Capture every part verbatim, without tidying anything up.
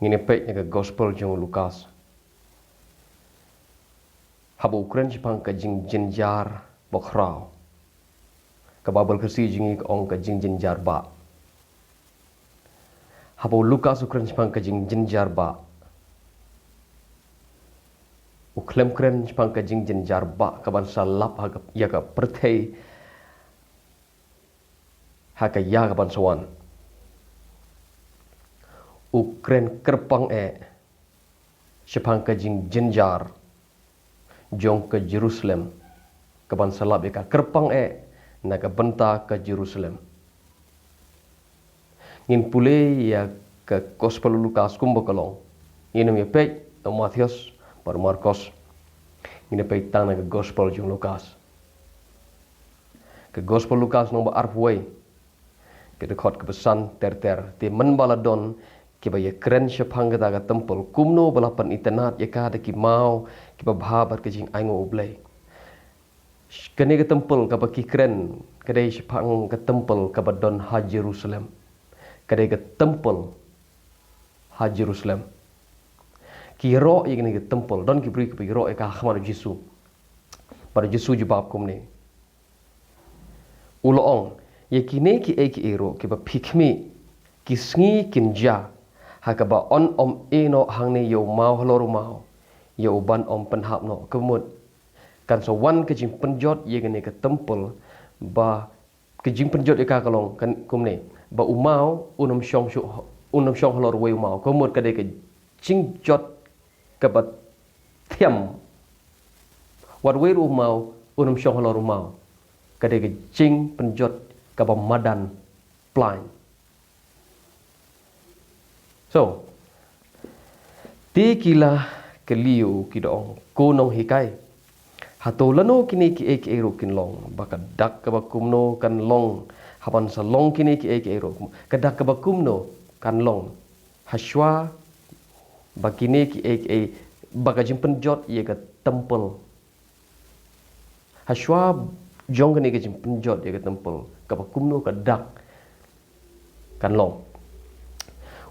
Ngin ïa peit na ka gospel jong u Lukas. Haba u kren shaphang ka jingjynjar bakhraw, ka Baibl Khasi jong ngi ka ong ka jingjynjar bah. Haba u Lukas u kren shaphang ka jingjynjar bah, u khlem kren shaphang ka jingjynjar bah kaban sa lap ha ka, ïa ka pyrthei ha ka ïa kaban sa wan. U kren kyrpang eh shaphang ka jingjynjar jong ka Jerusalem kaban sa lap ïa ka, kyrpang eh na ka bynta ka Jerusalem. Ngin pule ïa ka gospel u Lukas kumba ka long. Ngin ym ïa peit na u Mathaios bad u Markos. Ngin ïa peit tang na ka gospel jong u Lukas. Ka gospel u Lukas lynnong ba arphew wei, ka dkhot kaba san ter ter. Te mynba la don kiba ïa kren shaphang kata ka templ, kumno ba la pynitynnad ïa ka da ki maw kiba bha bad ka jingainguh U Blei. Kane ka templ kaba ki kren ka dei shaphang ka templ kaba don ha Jerusalem. Ka dei ka templ ha Jerusalem. Ki ïaroh ïa kane ka templ, don ki briew kiba ïaroh ïa ka ha khmat u Jisu. Bad u Jisu u jubab kumne. U la ong, ïa kine kiei kiei ruh kiba phi khmih, ki sngi kin jia ha kaba yn ym ïehnoh hangne ïa u maw halor u maw, ïa u ban ym pynhap noh. Ka mut, kan sa wan ka jingpynjot ïa kane ka templ, ba ka jingpynjot ïa ka ka long kan kumne, ba u maw un ym shong shuh, un ym shong halor uwei u maw. Ka mut ka dei ka jingjot kaba thiam. Wat uwei ruh u maw un ym shong halor u maw. Ka dei ka jingpynjot kaba madan, plain. So, te ki la kylli ïa u, ki da ong, ko nonghikai, hato lano kine kiei kiei ruh kin long? Ba ka dak kaba kumno kan long haban sa long kine kiei kiei ruh? Ka dak kaba kumno kan long hashwa ba kine kiei kiei, ba ka jingpynjot ïa ka templ, hashwa jong kane ka jingpynjot ïa ka templ, kaba kumno ka dak kan long?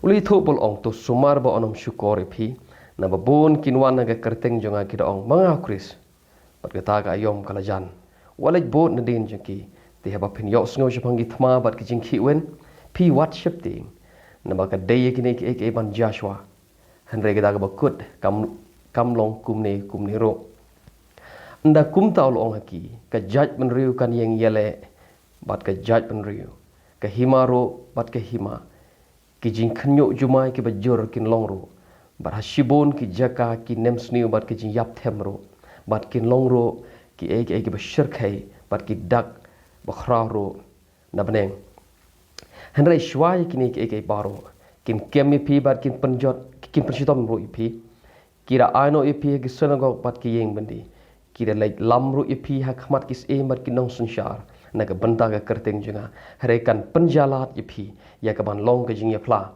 U la ïathuh bad u ong, to sumar ba yn ym shukor ïa phi, naba bun kin wan ha ka kyrteng jong nga, ki da ong, ma nga u Khrist, bad kata ka aïom ka la jan. Wat leit bud nadien jong ki. Te haba phin ïohsngew shaphang ki thma bad ki jingkhih win, phi wat sheptieng, naba ka dei ïa kine kiei kiei ban jia shwa. Hynrei kata kaba kut kam, kam long kumne kumne ruh. Ynda kumta u la ong ha ki, ka jaitbynriew kan ïeng ïaleh bad ka jaitbynriew, ka hima ruh bad ka hima. Ki jingkhynñiuh jumai kiba jur kin long ruh, bad ha shibun ki jaka ki nemsniew bad ki jingïapthem ruh, bad kin long ruh kiei kiei kiba shyrkhei bad ki dak bakhraw ruh na bneng. Hynrei shwa ïa kine kiei kiei baroh, kin kem ïa phi bad kin pynjot, kin pynshitom ruh ïa phi. Ki da ai noh ïa phi ha ki synagog bad ki ïing byndi. Ki da leit lam ruh ïa phi ha khmat ki syiem bad ki nongsynshar na ka bynta ka kyrteng jong nga. Hynrei kan pynjah lad ïa phi ïa kaban long ka jingïaphla.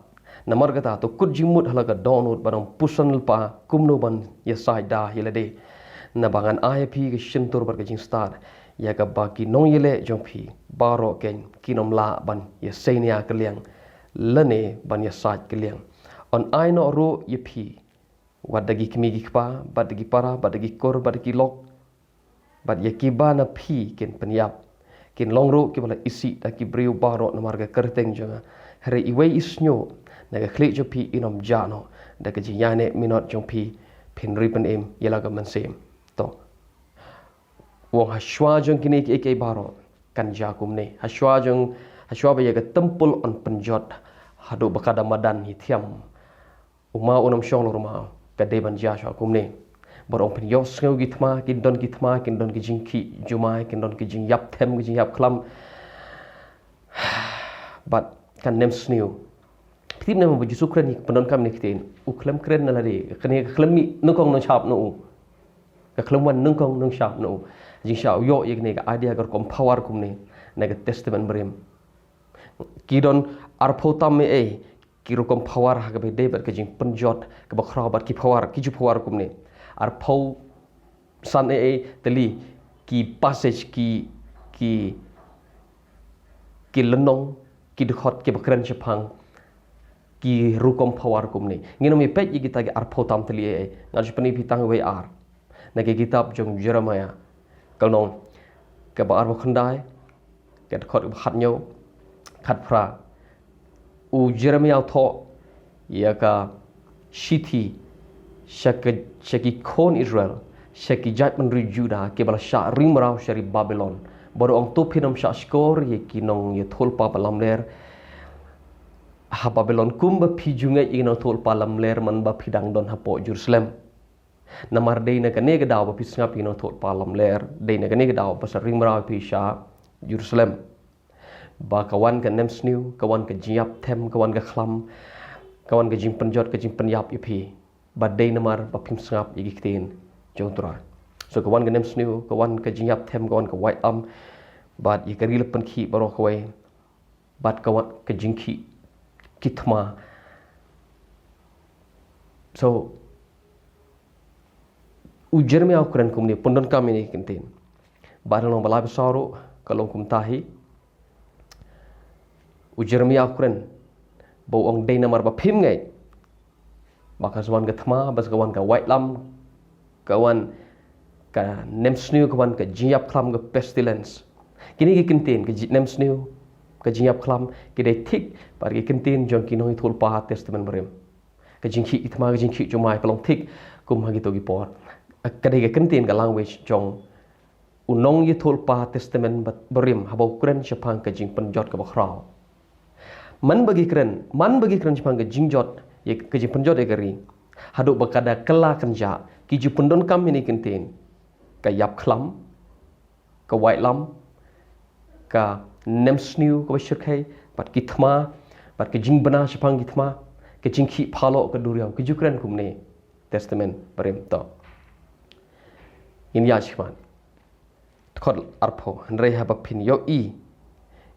Namar kata, to kut jingmut ha la ka dohnud bad ym puson lypa kumno ban ïasaid da ïa lade. Naba ngan ai ïa phi ka shyntur bad ka jingstad, ïa kaba ki nongïaleh jong phi baroh kin, kin ym lah ban ïaseinia kylliang lane ban ïasaid kylliang. Yn ai noh ruh ïa phi wat da ki kmie ki kpa, bad da ki para, bad da ki kur, bad da ki lok, bad ïa kiba na phi kin pynïap. Kin long ruh kiba la isih da ki briew baroh namar ka kyrteng jong nga. Hynrei iwei i shñiuh na ka khlieh jong phi in ym jah noh. Da ka jingïaineh minot jong phi, phin ri pynim ïa la ka mynsiem. To, u ong, hashwa jong kine kiei kiei baroh kan jia kumne. Hashwa jong, hashwa ba ïa ka templ yn pynjot, haduh ba ka da madan hi thiam, u maw un ym shong halor u maw, ka dei ban jia shwa kumne. Baroh phin ïohsngew ki thma, kin don ki thma, kin don ki jingkhih jumai, kin don ki jingïapthem, ki jingïapkhlam. Bad kan nemsniew. Phi tip ne em ba u Jisu u kren ïa ka pyndonkam ne ktien? U khlem kren na lade, kane ka khlem mih nyngkong nyngshap na u. Ka khlem wan nyngkong nyngshap na u. Jingshah u ïoh ïa kane ka idea ka rukom power kumne na ka Testament Barim. Ki don arphew tam ei ei ki rukom power ha kaba ïadei bad ka jingpynjot kaba khraw bad ki power, ki ju power kumne. Arphew san ei ei tylli ki passage, ki, ki, ki lynnong, ki dkhot kiba kren shaphang ki rukom power kumne. Ngin ym ïa peit ïa kita ki arphew tam tylli ei. Ngan shu pyni phi tang wei ar. Na ka kitab jong Jeremiah, ka lynnong kaba arphew khyndai, ka dkhot kaba khathynñiew, khatphra. U Jeremiah u thoh ïa ka shithi sha ka, sha ki khun Israel, sha ki jaitbynriew Juda kiba la shah ri mraw sha ri Babilon. Bad u ong, to phin ym shah shkor ïa ki nongïathuhlypa ba lamler ha Babilon kumba phi ju ngeit ïa ki nongïathuhlypa lamler man ba phi dang don hapoh Jerusalem. Namar dei na kane ka daw ba phi sngap ïa ki nongïathuhlypa lamler, dei na kane ka daw ba sa ri mraw phi sha Jerusalem. Ba ka wan ka nemsniew, ka wan ka jingïap them, ka wan ka khlam, ka wan ka jingpynjot, ka jingpynïap ïa phi. Ba dei namar ba phim sngap ïa ki ktien jong U Trai. So ka wan ka nemsniew, ka wan ka jingïap them, ka wan ka waitlam, bad ïa ka ri la pynkhih baroh kawei, bad ka wan ka jingkhih ki thma. So u Jeremiah u kren kumne, pyndonkam ïa kine ki kyntien. Bad ha lynnong ba lai ba saw ruh ka long kumta hi. U Jeremiah u kren ba u ong, dei namar ba phim ngeit ba ka sa wan ka thma, ba sa ka wan ka waitlam, ka wan ka nemsniew, ka wan ka jingïap khlam, ka pestilence. Kine ki kyntien, ka ji-, nemsniew, ka jingïap khlam, ki dei thik bad ki kyntien jong ki nongïathuhlypa Testament Barim. Ka jingkhih ki thma, ka jingkhih jumai, ka long thik kum ha kito ki por. Ka dei ka kyntien, ka language jong u nongïathuhlypa Testament ba-, Barim haba u kren shaphang ka jingpynjot kaba khraw. Man ba ki kren, man ba ki kren shaphang ka jingjot, ïa ka jingpynjot ïa ka ri, haduh ba ka da kylla kynjah, ki ju pyndonkam ïa kine ki kyntien. Ka ïap khlam, ka waitlam, ka nemsniew kaba shyrkhei, bad ki thma, bad ka jingbna shaphang ki thma, ka jingkhih phalok ka duriaw, ki ju kren kumne. Testament Barim to. Ngin ïa shikmat. Dkhot arphew, hynrei haba phin ïohi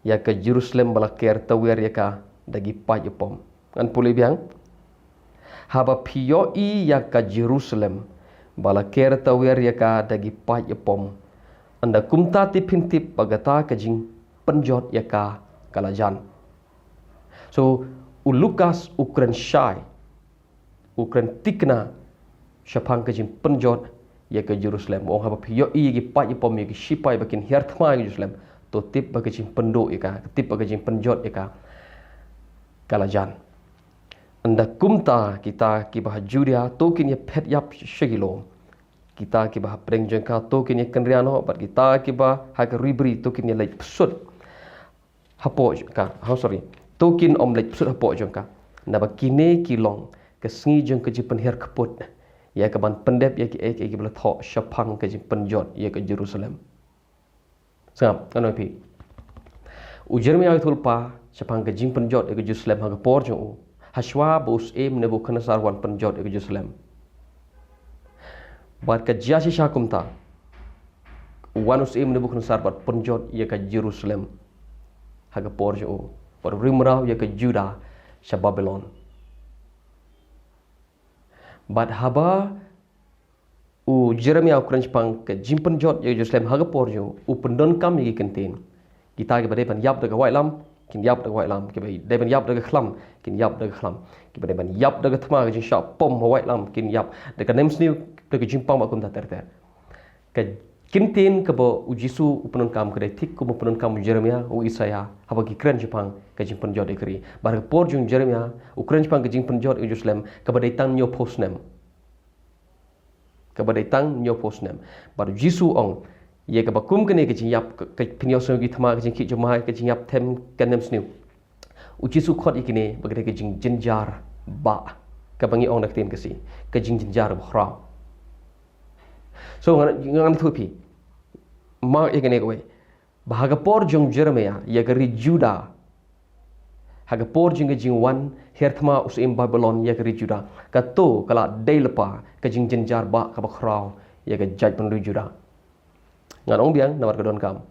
ïa ka Jerusalem ba la ker tawiar ïa ka da ki paid ïapom. Ngan pule biang. Haba phi ïohi ïa ka Jerusalem ba la ker tawiar ïa ka da ki paid ïapom, ynda kumta te phin tip ba kata ka jingpynjot ïa ka ka la jan. So u Lukas u kren shai, u kren thikna shaphang ka jingpynjot ïa ka Jerusalem. U ong, haba phi ïohi ïa ki paid ïapom, ïa ki shipai ba kin hiar thma ïa ka Jerusalem, to tip ba ka jingpynduh ïa ka, tip ba ka jingpynjot ïa ka ka la jan. Ynda kumta kita kiba ha Judia to kin ïa phet ïap sha ki lum. Kita kiba ha pdeng jong ka to kin ïa kynriah noh, bad kita kiba ha ka ri bri to kin ïa leit bsut hapoh jong ka. Ha, sorry. To kin ym leit bsut hapoh jong ka. Naba kine ki long ka sngi jong ka jingpynhiar kput ïa kaban pyndep ïa kiei kiei kiba la thoh shaphang ka jingpynjot ïa ka Jerusalem. Sngap, ngan ong ïa phi. U Jeremiah u ïathuhlypa shaphang ka jingpynjot ïa ka Jerusalem ha ka por jong u, hashwa ba u syiem Nebukhadnessar wan pynjot ïa ka Jerusalem. Bad ka jia shisha kumta, u wan u syiem Nebukhadnessar bad pynjot ïa ka Jerusalem ha ka por jong u, bad u ri mraw ïa ka Juda sha Babilon. Bad haba u Jeremiah u kren shaphang ka jingpynjot ïa ka Jerusalem ha ka por jong u, u pyndonkam ïa ki kyntien. Kita kiba dei ban ïap da ka waitlam, kin ïap da ka waitlam. Kiba dei ban ïap da ka khlam, kin ïap da ka khlam. Kiba dei ban ïap da ka thma, ka jingshah pom ha waitlam, kin ïap da ka nemsniew, da ka jingpang bad kumta ter ter. Ka kyntien kaba u Jisu u pyndonkam ka dei thik kum u pyndonkam u Jeremiah, u Isaiah, haba ki kren shaphang ka jingpynjot ïa ka ri. Bad ha ka por jong u Jeremiah, u kren shaphang ka jingpynjot ïa ka Jerusalem, kaba dei tang hynñiewphew snem. Kaba dei tang hynñiewphew snem. Bad u Jisu u ong, ïa kaba kum kane ka jingïap, ka, ka pynïoh sngew ki thma, ka jingkhih jumai, ka jingïap them, ka nemsniew. U Jisu u khot ïa kine ba ka dei ka jingjynjar bah. Kaba ngi ong da ka ktien Khasi, ka jingjynjar bakhraw. So ngan, ngan ïathuh ïa phi. Mark ïa kane kawei. Ba ha ka por jong u Jeremiah ïa ka ri Juda, ha ka por jong ka jingwan hiar thma u syiem Babilon ïa ka ri Juda, kato ka la dei lypa ka jingjynjar bah kaba khraw ïa ka jaitbynriew Juda. Ngan ong biang namar ka donkam.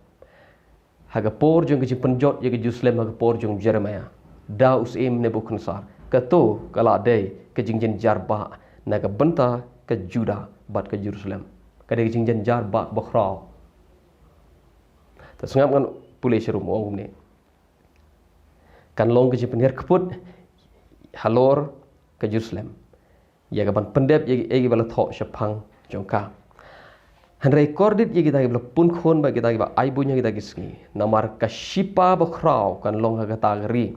Ha ka por jong ka jingpynjot ïa ka Jerusalem ha ka por jong u Jeremiah da u syiem Nebukhadnessar, kato ka la dei ka jingjynjar bah na ka bynta ka Juda bad ka Jerusalem. Ka dei ka jingjynjar bah bakhraw. Te sngap, ngan pule sharum, u ong kumne. Kan long ka jingpynhiar kput halor ka Jerusalem, ïa ka ban pyndep ïa kiei kiba la thoh shaphang jong ka. Hynrei kordit ïa kita kiba la pun khun bad kita kiba ai buiñ ha kita ki sngi, namar ka shipa bakhraw kan long ha kata ka ri.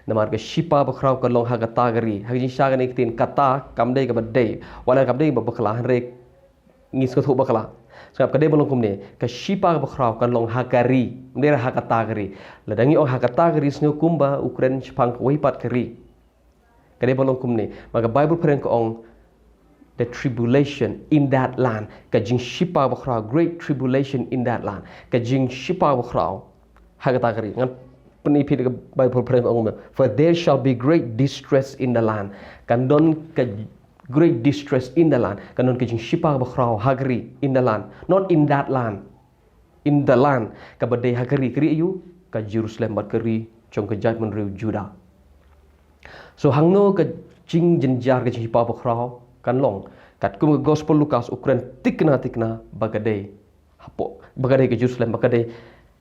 Namar ka shipa bakhraw kan long ha kata ka ri. Ha ka jingshisha kane ka ktien kata kam dei kaba dei, wat la kam dei kaba bakla, hynrei ngi sngewthuh bakla. Sngap, ka dei ban long kumne, ka shipa bakhraw kan long ha ka ri, ym dei ha kata ka ri. Lada ngi ong ha kata ka ri, sngew kumba u kren shaphang kawei pat ka ri. Ka dei ban long kumne, namar ka Bible phareng ka ong, the tribulation in that land. Ka jingshipa bakhraw, great tribulation in that land. Ka jingshipa bakhraw ha kata ka ri. Ngan pyni phi da ka Bible phareng ka ong, for there shall be great distress in the land. Kan don ka great distress in the land. Kan don ka jingshipa bakhraw ha ka ri, in the land. Not in that land. In the land. Kaba dei ha ka ri, ka ri aïu? Ka Jerusalem bad ka ri jong ka jaitbynriew Judah. So hangno ka jingjynjar, ka jingshipa bakhraw kan long? Katkum ka Gospel Lukas u kren tikna tikna ba ka dei hapoh, ba ka dei ka Jerusalem, ba ka dei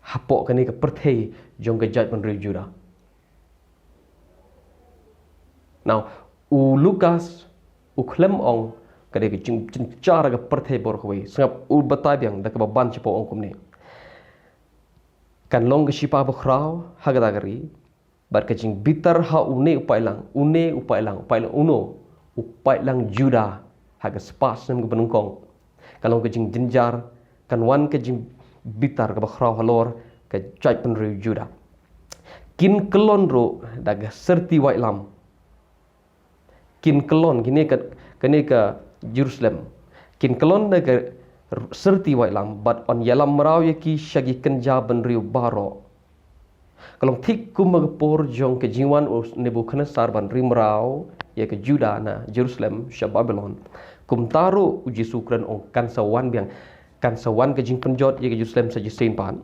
hapoh kane ka pyrthei jong ka jaitbynriew Judah. Now, u Lukas u khlem ong ka dei ka jing-, jingjynjar ka pyrthei baroh kawei. Sngap, u batai biang da kaba ban shapoh, ong kumne. Kan long ka shipa bakhraw ha kata ka ri, bad ka jingbitar ha une u paidlang, une u paidlang, u paidlang uno, u paidlang Judah, ha ka spah snem kaba nyngkong. Kan long ka jingjynjar, kan wan ka jingbitar kaba khraw halor ka jaitbynriew Judah. Kin kyllon ruh da ka syrti waitlam. Kin kyllon, kine ka, kane ka Jerusalem. Kin kyllon da ka syrti waitlam, bad yn ïalam mraw ïa ki sha ki kynja bynriew baroh. Ka long thik kum ha ka por jong ka jingwan u Nebukhadnessar ban ri mraw ïa ka Judah na Jerusalem sha Babilon. Kumta ruh u Jisu u kren, ong kan sa wan biang, kan sa wan ka jingpynjot ïa ka Jerusalem sa shisien pat.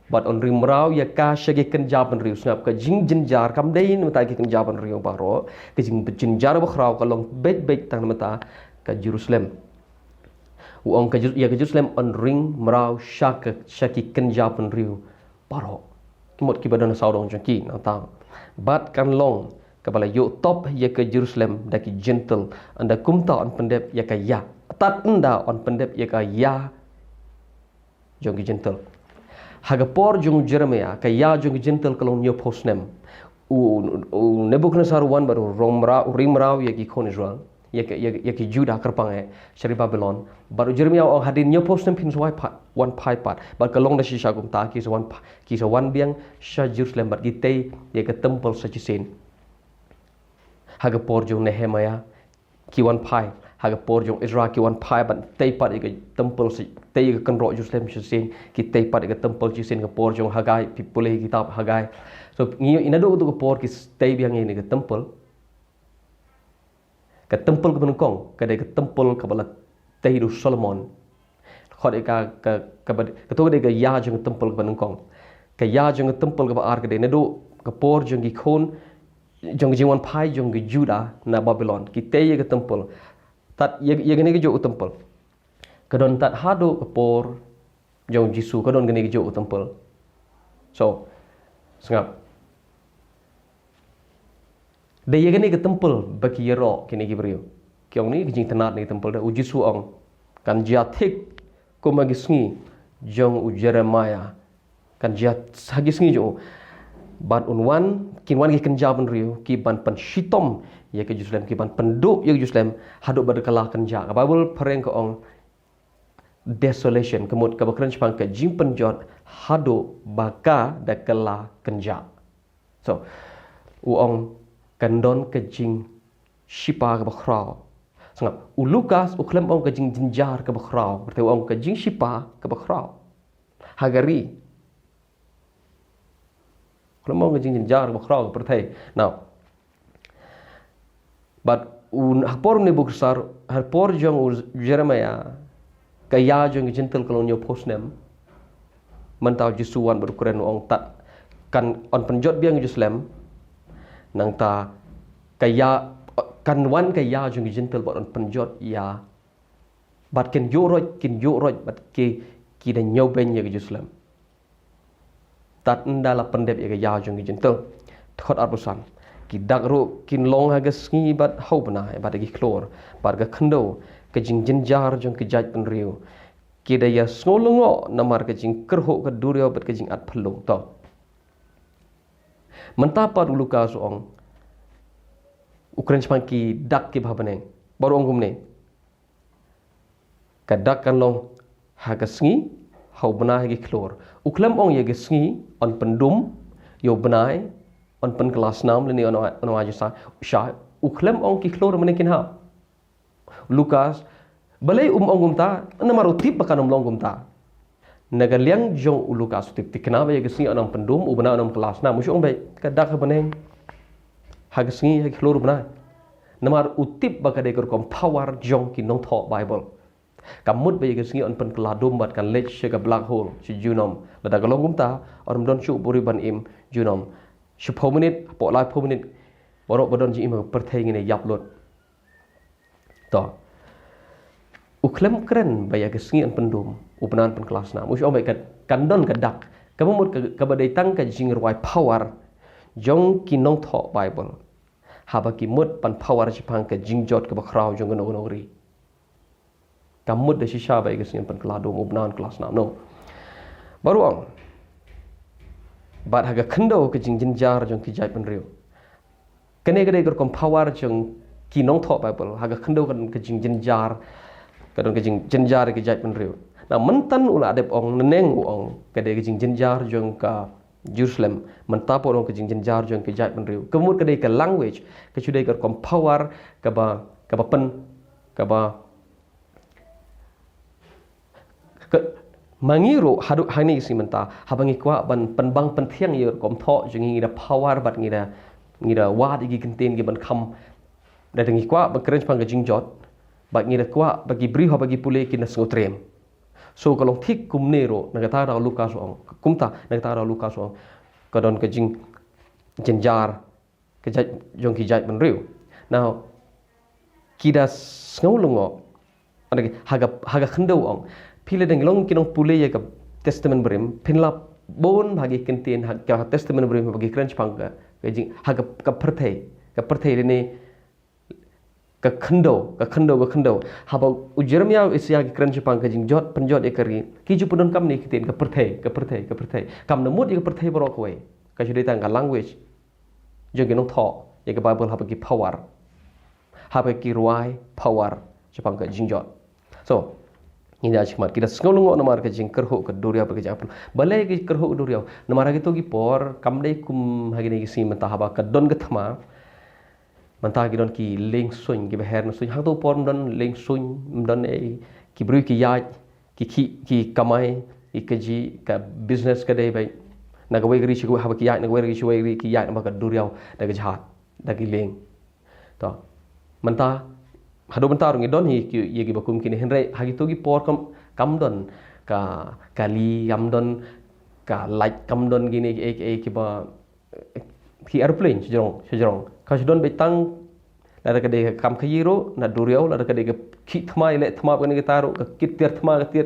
Bad yn ri mraw ïa ka sha ki kynja bynriew. Sngap, ka jingjynjar kam dei na bynta ki kynja bynriew baroh, ka jingjynjar bakhraw ka long beit beit tang na bynta ka Jerusalem. U ong ka Jer-, ïa ka Jerusalem yn ri mraw sha ka, sha ki kynja bynriew baroh. Mut kiba don ha sawdong jong ki nangta. Bad kan long kaba la ïoh top ïa ka Jerusalem da ki Jentil, ynda kumta yn pyndep ïa ka ïa. Tad ynda yn pyndep ïa ka ïa jong ki Jentil. Ha ka por jong u Jeremiah, ka ïa jong ki Jentil ka long hynñiewphew snem. U, u Nebukhadnessar u wan bad u rong mraw, u ri mraw ïa ki khun Israel, ïa ki, ïa, ïa ki Judah kyrpang eh sha ri Babilon. Bad u Jeremiah u ong hadien hynñiewphew snem phin sa wan phai, wan phai pat. Bad ka long da shisha kumta, ki sa wan pha-, ki sa wan biang sha Jerusalem bad ki tei ïa ka templ sa shisien. Ha ka por jong u Nehemiah ki wan phai, ha ka por jong u Ezra ki wan phai bad tei pat ïa ka templ sa, tei ïa ka kynroh Jerusalem shisien, ki tei pat ïa ka templ shisien. Ka por jong u Haggai, phi pule ïa ka kitab Haggai. So ngi ïohi naduh kato ka por ki s-, tei biang ïa kane ka templ. Ka templ kaba nyngkong ka dei ka templ kaba la tei da u Solomon. Khot ïa ka, ka, kaba, kato ka dei ka ïa jong ka templ kaba nyngkong. Ka ïa jong ka templ kaba ar ka dei naduh ka por jong ki khun, jong ka jingwan phai jong ki Judah na Babilon. Ki tei ïa ka templ. Tad ïa, ïa kane kajuh ka templ ka don tad haduh ka por jong u Jisu, ka don kane kajuh ka templ. So, sngap. Dei ïa kane ka templ ba ki ïaroh kine ki briew. Ki ong ne ka jingtnat ne ka templ, da u Jisu u ong kan jia thik kum ha ki sngi jong u Jeremiah. Kan jia ha ki sngi jong u. Bad un wan, kin wan ki kynja bynriew ki ban pynshitom ïa ka Jerusalem, ki ban pynduh ïa ka Jerusalem haduh ba da kylla kynja. Ka Bible phareng ka ong desolation, ka mut kaba kren shaphang ka jingpynjot haduh ba ka da kylla kynja. So, u ong kan don ka jingshipa kaba khraw. Sngap, u Lukas u khlem ong ka jingjynjar kaba khraw, hynrei u ong ka jingshipa kaba khraw ha ka ri. U khlem ong ka jingjynjar kaba khraw ha ka pyrthei. Now, bad u, ha por u Nebukhadnessar, ha por jong u Jeremiah, ka ïa jong ki Jentil ka long hynñiewphew snem. Mynta u Jisu u wan bad u kren, u ong tad kan yn pynjot biang ïa Jerusalem. Nangta ka ïa, kan wan ka ïa jong ki Jentil bad yn pynjot ïa, bad kin ïuh roit, kin ïuh roit bad ki, ki da ñiewbeiñ ïa ka Jerusalem. Tad ynda la pyndep ïa ka ïa jong ki Jentil. Dkhot arphew san. Ki dak ruh kin long ha ka sngi bad ha u bnai bad ha ki khlur bad ka khyndew, ka jingjynjar jong ki jaitbynriew. Ki da ïa sngew lyngngoh namar ka jingkyrhuh ka duriaw bad ka jingat phyllung. To. Mynta pat u Lukas u ong, u kren shaphang ki dak kiba ha bneng. Baroh u ong kumne. Ka dak kan long ha ka sngi, ha u bnai, ha ki khlur. U khlem ong ïa ka sngi yn pyndum, ïa u bnai yn pynkylla snam lane yn wan, yn wan ju sa, sha. U khlem ong ki khlur mynne kin hap. Lukas, balei um ong kumta, namar u tip ba kan ym long kumta. Na ka liang jong u Lukas u tip thikna ba ïa ka sngi yn ym pyndum, u bnai yn ym kylla snam, u shu ong ba ka dak ha bneng, ha ka sngi, ha ki khlur u bnai. Namar u tip ba ka dei ka rukom power jong ki nongthoh Baibl. Kam mut ba ïa ka sngi yn pynkylla dum bad kan leit sha ka black hole, sha junom. Lada ka long kumta, yn ym don shuh u briew ban im junom. Shiphew minit, hapoh laiphew minit, baroh ba don jingim ha ka pyrthei ngin ïa ïap lut. To. U khlem kren ba ïa ka sngi yn pyndum, u bnai yn pynkylla snam. U shu ong ba ka, kan don ka dak. Kaba mut ka, kaba dei tang ka jingrwai power jong ki nongthoh Baibl. Haba ki mut ban power shaphang ka jingjot kaba khraw jong kano kano ka ri. Kam mut da shisha ba ïa ka sngi yn pynkylla dum, u bnai yn kylla snam, no. Baroh u ong. Bad ha ka khyndew ka jingjynjar jong ki jaitbynriew. Kane ka dei ka rukom power jong ki nongthoh Baibl, ha ka khyndew ka don ka jingjynjar, ka don ka jingjynjar ki jaitbynriew. Na mynta u la dep ong, nangne u ong, ka dei ka jingjynjar jong ka Jerusalem, mynta pat u ong ka jingjynjar jong ki jaitbynriew. Ka mut ka dei ka language, ka shu dei ka rukom power, kaba, kaba pyn, kaba Ka, ma ngi ruh haduh hangne ka sngi mynta, haba ngi kwah ban pynbang pynthiang ïa ka rukom thoh jong ngi, ngi da power bad ngi da, ngi da wad ïa ki kyntien kiban kham. Da ngi kwah ban kren shaphang ka jingjot, bad ngi da kwah ba ki briew haba ki pule kin da sngewtriem. So ka long thik kumne ruh, na kata ka daw Lukas u ong, kumta, na kata ka daw Lukas u ong, ka don ka jingjynjar, ka jait, jong ki jaitbynriew. Now, ki da sngew lyngngoh, ha ka, ha ka khyndew u ong. Phi lada ngi long ki nongpule ïa ka Testament Barim, phin lap bun bha ki kyntien ha ka Testament Barim ba ki kren shaphang ka, ka jing, ha ka, ka pyrthei, ka pyrthei lane ka khyndew, ka khyndew, ka khyndew. Haba u Jeremiah, u Isaiah ki kren shaphang ka jingjot, pynjot ïa ka ri, ki ju pyndonkam ne ki ktien ka pyrthei, ka pyrthei, ka pyrthei. Kam da mut ïa ka pyrthei baroh kawei. Ka shu dei tang ka language jong ki nongthoh ïa ka Baibl haba ki power, haba ki rwai power shaphang ka jingjot. So, ngin ïa shim, ki da sngew lyngngoh namar ka jingkyrhuh ka duriaw bad ka jingap. Balei ka jingkyrhuh ka duriaw? Namar ha kito ki por, kam dei kum ha kine ki sngi mynta haba ka don ka thma. Mynta ki don ki lieng suiñ, kiba her na suiñ. Hangto por ym don lieng suiñ, ym don ei, ki briew ki ïaid, ki khih, ki kamai, ki kajih, ka business ka dei beit. Na kawei ka ri sha kawei, haba ki ïaid na kawei ka ri sha kawei ka ri, ki ïaid namar ka duriaw, da ka jahaj, da ki lieng. To. Mynta, haduh mynta ruh ngi don hi ki, ïa kiba kum kine, hynrei ha kito ki por kam, kam don ka kali, kam don ka light, kam don kine ki, ki, kiba, ki aeroplane shajrong, shajrong. Ka shu don beit tang, lada ka dei ka kam khaïi ruh na duriaw, lada ka dei ka khih thma, ïaleh thma, kane kata ruh, ka kit tiar thma, ka tiar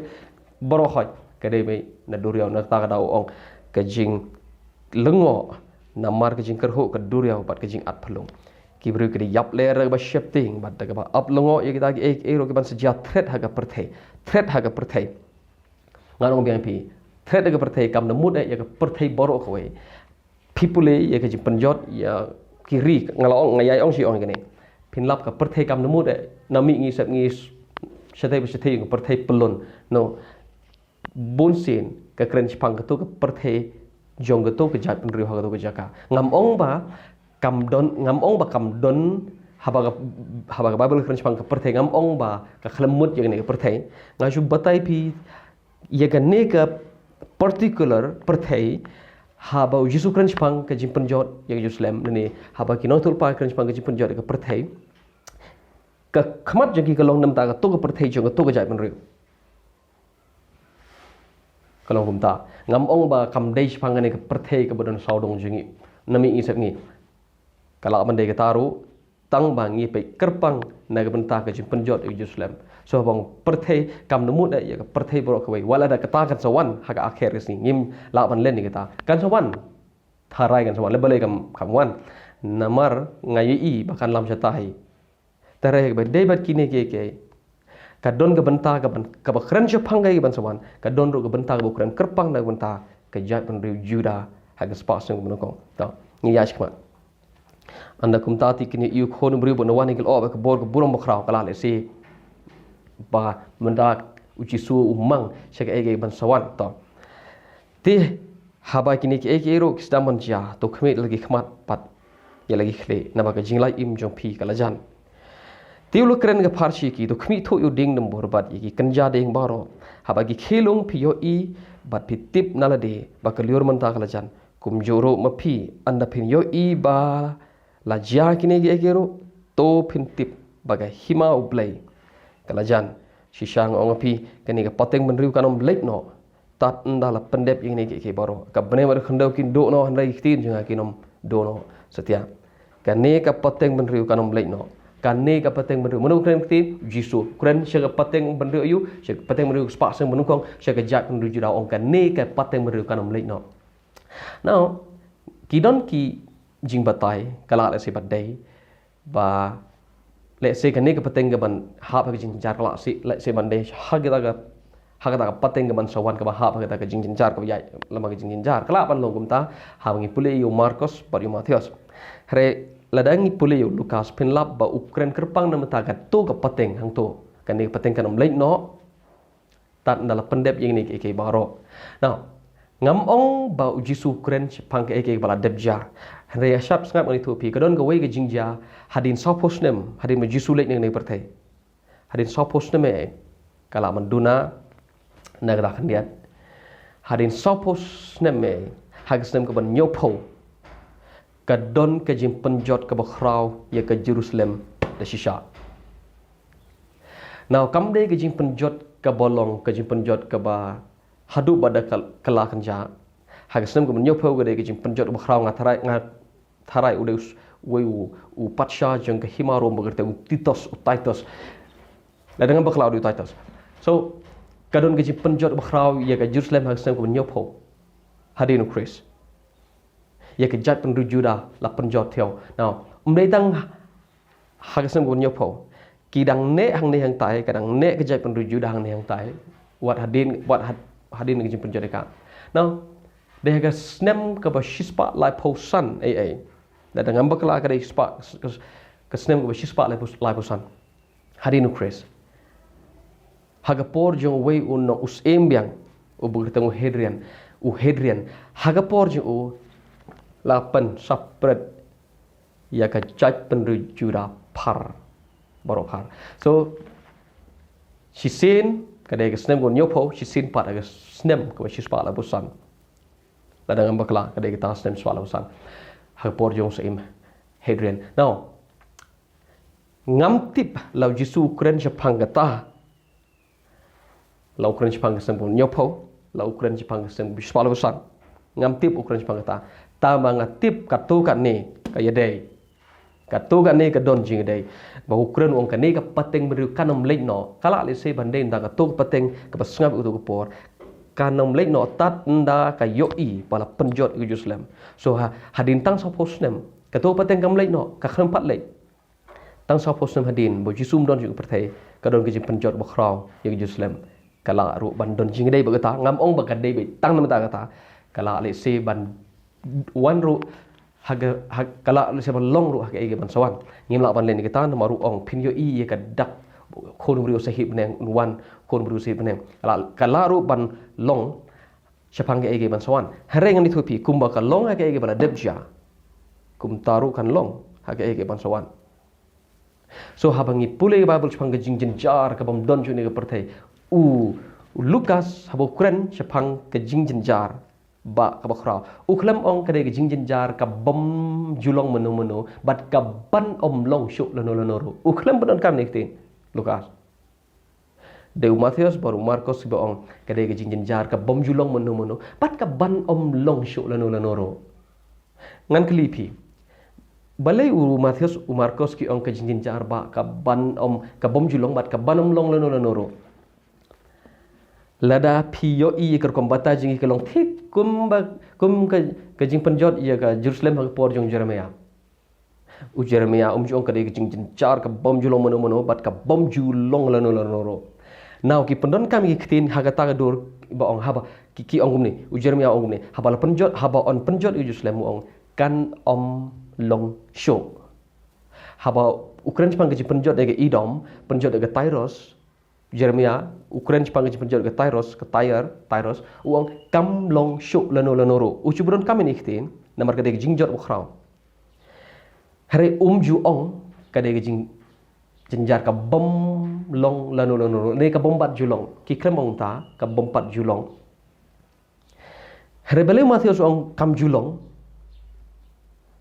baroh hoi, ka dei beit na duriaw. Na kata ka daw u ong, ka jinglyngngoh namar ka jingkyrhuh ka duriaw bad ka jingat phyllung. Ki briew ki da ïap lyer da kaba sheptieng bad da kaba ap lyngngoh ïa kita kiei kiei ruh kiban sa jia threat ha ka pyrthei. Threat ha ka pyrthei. Ngan ong biang ïa phi, threat ha ka pyrthei kam da mut eh ïa ka pyrthei baroh kawei. Phi pule ïa ka jingpynjot ïa ki ri, nga la ong, nga ïai ong shi ong kane. Phin lap ka pyrthei kam da mut eh, na mihngi sepngi, shathie ba shathie ka pyrthei pyllun. No. Bunsien ka kren shaphang kato ka pyrthei jong kato ka jaitbynriew ha kato ka jaka. Ngam ong ba kam don, ngam ong ba kam don, haba ka, haba ka Baibl ka kren shaphang ka pyrthei, ngam ong ba ka khlem mut ïa kane ka pyrthei. Nga shu batai phi ïa kane ka particular pyrthei, haba u Jisu u kren shaphang ka jingpynjot ïa ka Jerusalem, lane haba ki nongïathuhlypa ki kren shaphang ka jingpynjot ïa ka pyrthei, ka khmat jong ki ka long namar kato ka pyrthei jong kato ka jaitbynriew. Ka long kumta. Ngam ong ba kam dei shaphang kane ka pyrthei kaba don sawdong jong ngi, na mihngi sepngi. Ka lah ban dei kata ruh, tang ba ngi peit kyrpang na ka bynta ka jingpynjot ïa ka Jerusalem. So haba ong pyrthei kam da mut eh ïa ka pyrthei baroh kawei. Wat la da kata kan sa wan ha ka akher ka sngi, ngim lah ban len ïa kata. Kan sa wan. Tharai kan sa wan, leh balei kam, kam wan. Namar nga ïohi ba kan lam shata hi. Te hynrei haba dei bad kine kiei kiei, ka don ka bynta ka ban, kaba kren shaphang kaei kaban sa wan, ka don ruh ka bynta kaba kren kyrpang na ka bynta ka jaitbynriew Judah ha ka spah snem kaba nyngkong. To, ngi ïa shikmat. Ynda kumta te kin ïohi u Khun u briew ba un wan ha ki lyoh bad ka bor ka burom bakhraw, ka la lehse ba mynta u Jisu u mang sha kaei kaei kaban sa wan. To, te haba kine kiei kiei ruh ki sdang ban jia, to khmih da la ki khmat pat ïa la ki khlieh, naba ka jinglait im jong phi ka la jan. Te u la kren ka pharshi ki, to khmih thuh ïa u dieng dumbur bad ïa ki kynja dieng baroh. Haba ki khie lung phi ïohi bad phi tip na lade ba ka lyiur mynta ka la jan, kumjuh ruh ma phi, ynda phin ïohi ba la jia kine kiei kiei ruh, to phin tip ba ka hima U Blei ka la jan. Shisha nga ong ïa phi, kane ka pateng bynriew kan ym leit noh tad ynda la pyndep ïa kine kiei kiei baroh. Ka bneng bad ka khyndew kin duh noh, hynrei ki ktien jong nga kin ym duh noh satia. Kane ka pateng bynriew kan ym leit noh. Kane ka pateng bynriew, mano kren ktien? Jisu. Kren sha ka pateng bynriew aïu? Sha ka pateng bynriew ka spah snem ba nyngkong, sha ka jaitbynriew Judah, ong kane ka pateng bynriew kan ym leit noh. Now, ki don ki jingbatai, ka la lehse ba dei ba, lehse kane ka pateng kaban hap ha ka jingjynjar, ka la lehse, lehse ban dei ha kita ka, ha kita ka pateng kaban sa wan kaba hap ha kita ka jingjynjar, kaba ïaid lem ha ka jingjynjar. Ka lah ban long kumta haba ngi pule ïa u Markos bad ïa u Mathaios. Hynrei lada ngi pule ïa u Lukas, phin lap ba u kren kyrpang na ka bynta kato ka pateng hangto. Kane ka pateng kan ym leit noh tad ynda la pyndep ïa kine kiei kiei baroh. Now, ngam ong ba u Jisu u kren shaphang kaei kaei ba la dep jia. Hynrei ïa shap sngap ngan ïathuh ïa phi, ka don kawei ka jingjia hadien sawphew snem hadien ba u Jisu u leit na kane ka pyrthei. Hadien sawphew snem eh, ka lah ban duna na ka dak khyndiat. Hadien sawphew snem eh, ha ka snem kaban hynñiewphew, ka don ka jingpynjot kaba khraw ïa ka Jerusalem da shisha. Now, kam dei ka jingpynjot kaba long ka jingpynjot kaba haduh ba da ka, ka la kynjah. Ha ka snem kaban hynñiewphew ka dei ka jingpynjot kaba khraw, nga tharai, nga tharai u dei u s-, uwei u, u patsha jong ka hima Rom ba kyrteng u Titus, u Titus. Lada ngam bakla u dei u Titus. So, ka don ka jingpynjot kaba khraw ïa ka Jerusalem ha ka snem kaban hynñiewphew hadien u Khrist. Ïa ka jaitbynriew Judah la pynjot thiaw. Now, ym dei tang ha ka snem kaban hynñiewphew. Ki dang neh hangne hangtai, ka dang neh ka jaitbynriew Judah hangne hangtai. Wat hadien, wat had-, hadien ka jingpynjot ïa ka. Now, dei ha ka snem kaba shispah laiphew san A A. Lada ngam bakla ka dei spah, ka, ka snem kaba shispah laiphew, laiphew san hadien u Khrist. Ha ka por jong uwei u nong, u syiem biang, uba kyrteng u Hadrian, u Hadrian. Ha ka por jong u la pynsapret ïa ka jaitbynriew Judah phar, baroh phar. So, shisien ka dei ka snem kaban hynñiewphew, shisien pat ha ka snem kaba shispah laiphew san. Lada ngam bakla ka dei kata snem shispah laiphew san, ha ka por jong u syiem Hadrian. Now, ngam tip la u Jisu u kren shaphang kata, la u kren shaphang ka snem kaban hynñiewphew, la u kren shaphang ka snem kaba shispah laiphew san. Ngam tip u kren shaphang kata. Tangba nga tip kato kane ka ïadei. Kato kane ka don jingïadei. Ba u kren u ong kane ka pateng bynriew kan ym leit noh. Ka lah lehse ban dei ynda kato ka pateng kaba sngap ïa kato ka por kan ym leit noh tad ynda ka ïohi ba la pynjot ïa ka Jerusalem. So ha, hadien tang sawphew snem, kato ka pateng kam leit noh, ka khlem pat leit. Tang sawphew snem hadien ba u Jisu um don shuh ha pyrthei, ka don ka jingpynjot bakhraw ïa ka Jerusalem. Ka lah ruh ban don jingïadei bad kata, ngam ong ba ka dei beit tang na ka bynta kata. Ka lah lehse ban wan ruh ha ka, ha, ka lah lehse ban long ruh ha kaei kaei ban sa wan. Ngim lah ban len ïa kata namar u ong phin ïohi ïa ka dak Khun u briew u shahid bneng, un wan Khun u briew u shahid bneng. Ka lah, ka lah ruh ban long shaphang kaei kaei ban sa wan. Hynrei ngan ïathuh ïa phi, kumba ka long ha kaei kaei ba la dep jia, kumta ruh kan long ha kaei kaei ban sa wan. So haba ngi pule ïa ka Baibl shaphang ka jingjynjar kabym don shuh ha kane ka pyrthei, u, u Lukas haba u kren shaphang ka jingjynjar bah kaba khraw, u khlem ong ka dei ka jingjynjar kabym ju long mano mano bad kaban ym long shuh lano lano ruh. U khlem pyndonkam ïa kane ka ktien Lukas. Dei u Mathaios bad u Markos kiba ong ka dei ka jingjynjar kabym ju long mano mano bad kaban ym long shuh lano lano ruh. Ngan kylli phi, balei u Mathaios, u Markos ki ong ka jingjynjar bah kaban ym, kabym ju long bad kaban ym long lano lano ruh? Lada phi ïohi ïa ka rukom batai jong ngi, ka long thik kumba, kum ka, ka jingpynjot ïa ka Jerusalem ha ka por jong u Jeremaïah. U Jeremiah um ju ong ka dei ka jingjynjar ka bym ju long mano mano bad ka bym ju long lano lano ruh. Now ki pyndonkam ïa ki ktien ha kata ka dur ba ong haba ki, ki ong kumne, u Jeremiah ong kumne, haba la pynjot, haba yn pynjot ïa Jerusalem u ong kan ym long shuh. Haba u kren shaphang ka jingpynjot ïa ka Edom, pynjot ïa ka Tyrus, Jeremiah u kren shaphang ka jingpynjot ïa ka Tyrus, ka Tyre, Tyrus, u ong kam long shuh lano lano ruh. U shu pyndonkam ïa ki ktien namar ka dei ka jingjot bakhraw. Hynrei um ju ong ka dei ka jingjynjar ka bym long lano lano ruh, ne ka bym pat ju long. Ki khlem ong ta, ka bym pat ju long. Hynrei balei u Mathaios u ong kam ju long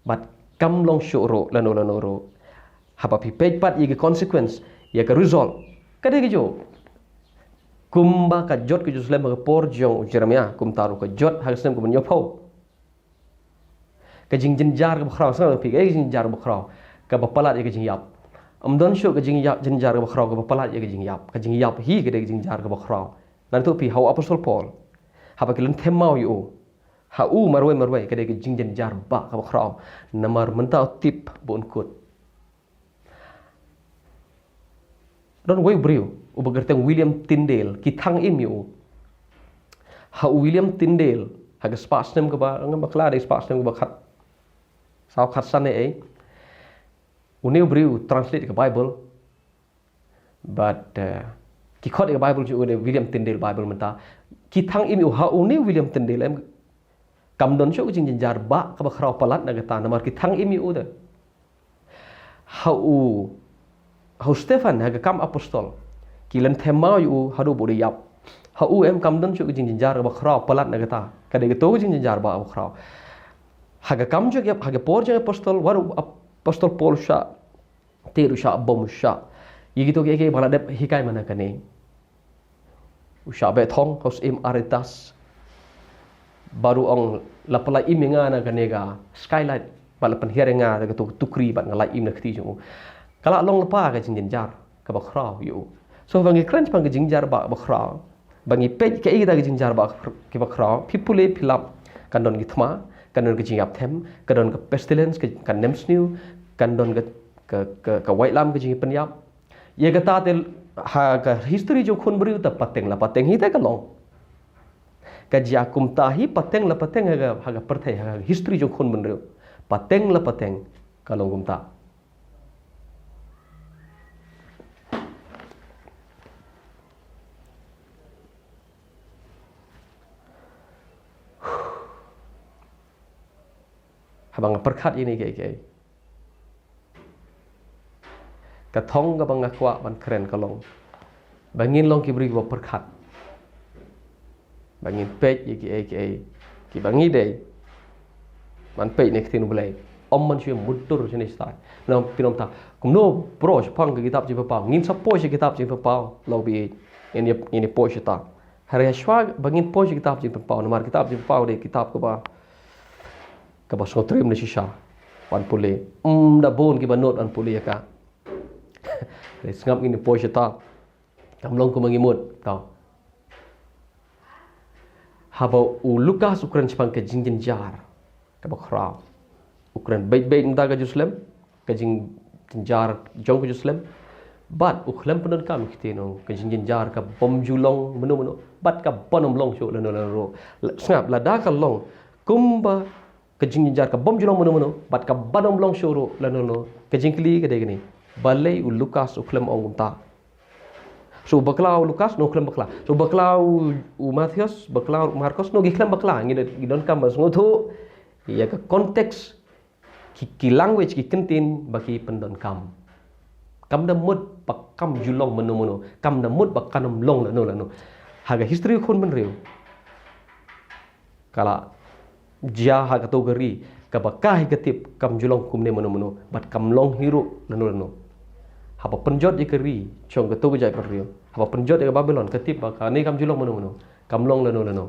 bad kam long shuh ruh lano lano ruh? Haba phi peit pat ïa ka consequence, ïa ka result, ka dei kajuh. Kumba ka jot ka Jerusalem ha ka por jong u Jeremiah, kumta ruh ka jot ha ka snem kaba hynñiewphew. Ka jingjynjar kaba khraw, sngap phi, ka jingjynjar kaba khraw kaba palat ïa ka jingïap. Ym don shuh ka jingïap, jynjar kaba khraw kaba palat ïa ka jingïap. Ka jingïap hi ka dei ka jynjar kaba khraw. Ngan ïathuh phi ha u Apostol Paul, haba ki lynthem maw ïa u, ha u marwei marwei ka dei ka jingjynjar ba kaba khraw. Namar mynta u tip ba un kut. Don uwei u briew uba kyrteng William Tyndale, ki thang im ïa u. Ha u William Tyndale, ha ka spah snem kaba, ngam bakla, dei spah snem kaba khat saw khat san ei ei, une u briew u translate ka Bible. But, uh, ki khot ïa ka Bible jong u, une William Tyndale Bible mynta. Ki thang im ïa u, ha une u William Tyndale em, kam don shuh ka jingjynjar ba kaba khraw palat na kata, namar ki thang im ïa u de. Ha u, ha u Stephen, ha ka Kam Apostol, ki lynthem maw ïa u haduh ba u da ïap. Ha u em kam don shuh ka jingjynjar kaba khraw palat na kata. Ka dei kato ka jingjynjar ba kaba khraw. Ha ka kam jong ki, ha ka por jong ki apostol, wat u Apostol Paul u shah tied, u shah bom, u shah ïa kito kiei kiei ba la dep hikai mynta kane. U shah beh thong ha u Syiem Aretas. Bad u ong, la pynlait im ïa nga na kane ka skylight, bad la pynhiar ïa nga da kato ka tukri bad nga lait im na kti jong u. Ka la long lypa ka jingjynjar kaba khraw ïa u. So ba ngi kren shaphang ka jingjynjar ba kaba khraw, ba ngi peit kaei kata ka jingjynjar ba kaba khraw, phi pule phi lap, kan don ki thma, kan don ka jingïap them, kan don ka pestilence, ka, ka nemsniew, kan don ka, ka, ka, ka waitlam, ka jingpynïap. Ïa kata te ha ka history jong khun briew te pateng la pateng hi te ka long. Ka jia kumta hi pateng la pateng ha ka, ha ka pyrthei, ha ka history jong khun briew. Pateng la pateng ka long kumta. Haba nga pyrkhat ïa kine kiei kiei, ka thong kaba nga kwah ban kren ka long ba ngin long ki briew kiba pyrkhat. Ba ngin peit ïa kiei kiei kiba ngi dei ban peit na ka ktien U Blei. Ym ban shu mutdur shane shatai. Na phi ong ta, kumno poi shaphang ka kitab Jingpynpaw? Ngin sa poi sha kitab Jingpynpaw la u baieit. Ngin ïa, ngin ïa poi shata. Hynrei shuwa ba ngin poi sha kitab Jingpynpaw, namar kitab Jingpynpaw dei kitab kaba, kaba sngewtriem ne shisha ban pule. Ym da bun kiba nud ban pule ïa ka. Hynrei sngap ngin ïa poi shata. Kam long kumba ngi mut. Tau. Haba u Lukas u kren shaphang ka jingjynjar kaba khraw, u kren beit beit mynta ka Jerusalem, ka jingjynjar jong ka Jerusalem. Bad u khlem pyndonkam ïa ki ktien, ka jingjynjar ka bym ju long mano mano bad ka ban ym long shuh lano lano ruh. Sngap, lada ka long kumba ka jingjynjar ka bym ju long mano mano bad ka ban ym long shuh ruh lano lano, ka jingkylli ka dei kane, balei u Lukas u khlem ong kumta? So bakla u Lukas, no khlem bakla. So bakla u, u Mathaios, bakla u Markos, no ki khlem bakla. Ngi don, ngi donkam ban sngewthuh ïa ka context, ki, ki language, ki kyntien ba ki pyndonkam. Kam da mut ba kam ju long mano mano, kam da mut ba kan ym long lano lano. Ha ka history khun bynriew, ka la jia ha kato ka ri kaba ka hi ka tip kam ju long kumne mano mano bad kam long hi ruh lano lano. Haba pynjot ïa ka ri jong kato ka jaitbynriew, haba pynjot ïa ka Babilon, ka tip ba kane kam ju long mano mano, kam long lano lano.